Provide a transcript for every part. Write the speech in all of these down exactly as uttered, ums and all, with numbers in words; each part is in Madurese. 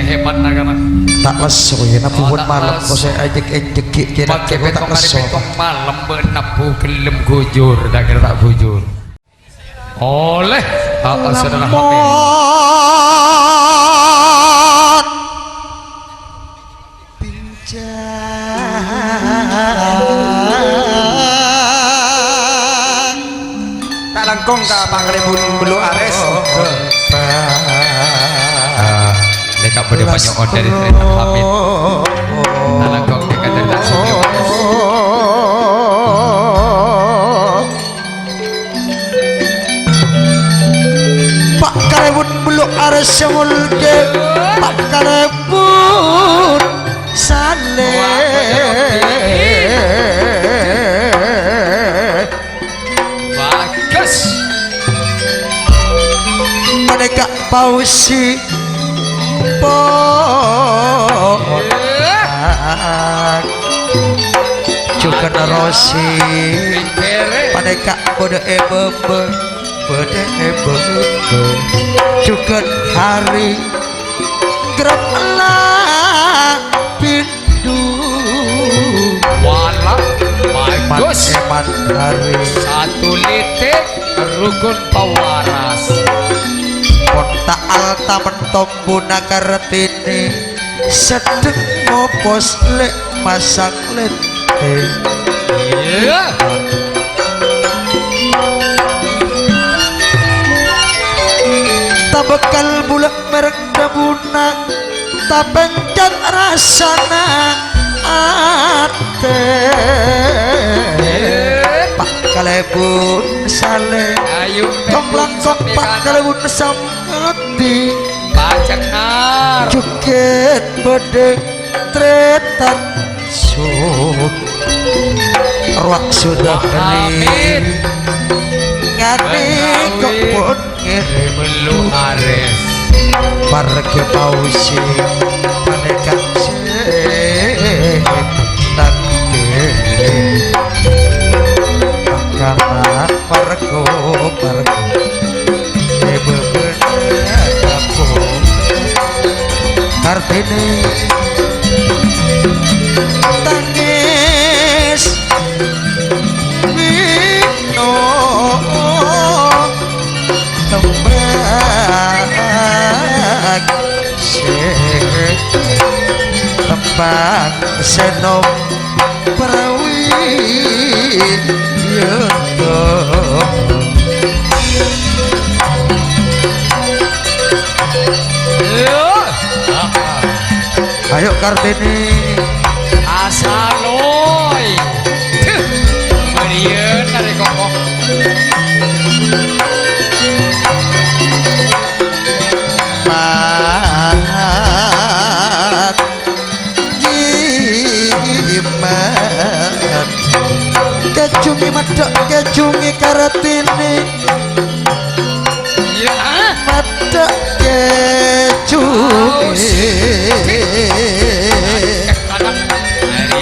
Hebat, na'-kana'. Ta' lesso, ya, na, Oh, buwat ta' malem, lesso. Kok saya ajak-ajak, ki-, kira Pakai kira ta' petong hari lesso. Petong malam, bâ'na bu gelem gujur, ta' kira ta' gujur. Oleh, ah, ah, saudara Hamid. Lamon. Pinjang. Ta' langkong ka Pak Kalèbun Bellu' Arès. Ah, nèka bâdâ panyo'on dâri Trètan Hamid. Ta' langkong nèka dâri Tan Sugiyarto. Pa' Kalèbun Bellu' Arès sè molja, Pa' Kalèbun Saleh. Bagus. Panèka Fauzi Potak. Jhughân Rosi. Panèka bâdâ è bâbâ, bâdâ è bâbâ. Jhughân Hari Grab La Pindu. Wala, bagus. Eman Hari. Satu litik, rukun pewaras. Pon ta' alta mentombu na Kartini. Sedheng mopos lè' masang lèntè. Iya. Ta' bhâkal bulâ mèreng dhâbuna, ta' pèncat rassana atè. Pa' Kalèbun Saleh. Ayo, Kong langkong Pa' Kalèbun Samadi. Pacengar. Jhughân bâdâ Trètan Sud. Rowa Sudahri. Amin. Nganè Menawi. Kok pon ngèrèm Bellu' Arès. Marghâ Fauzi panèka sè nanti. Mangkana marghâ, marghâ. È bâbâna kampong Kartini tangès mino tembang sè, tembang sè nom Prawi Yunto. Ayo. Ayo, Kartini. Asaloy. Duh, kemudian dari koko. Mat. Jimat. Kèjhungè maddhâ', kèjhungè Kartini. Iya. Maddhâ' kèjhungè. Aus.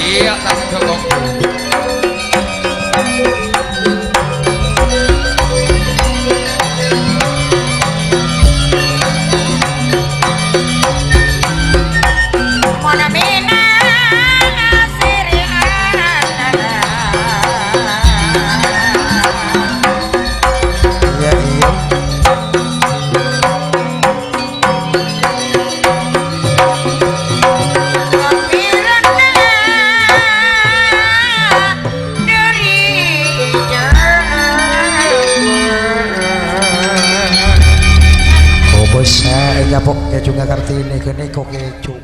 Iya, tas koko. Iya, iya. Kobâsa ènyapok kèjhungnga Kartini ghânèka kèjhung.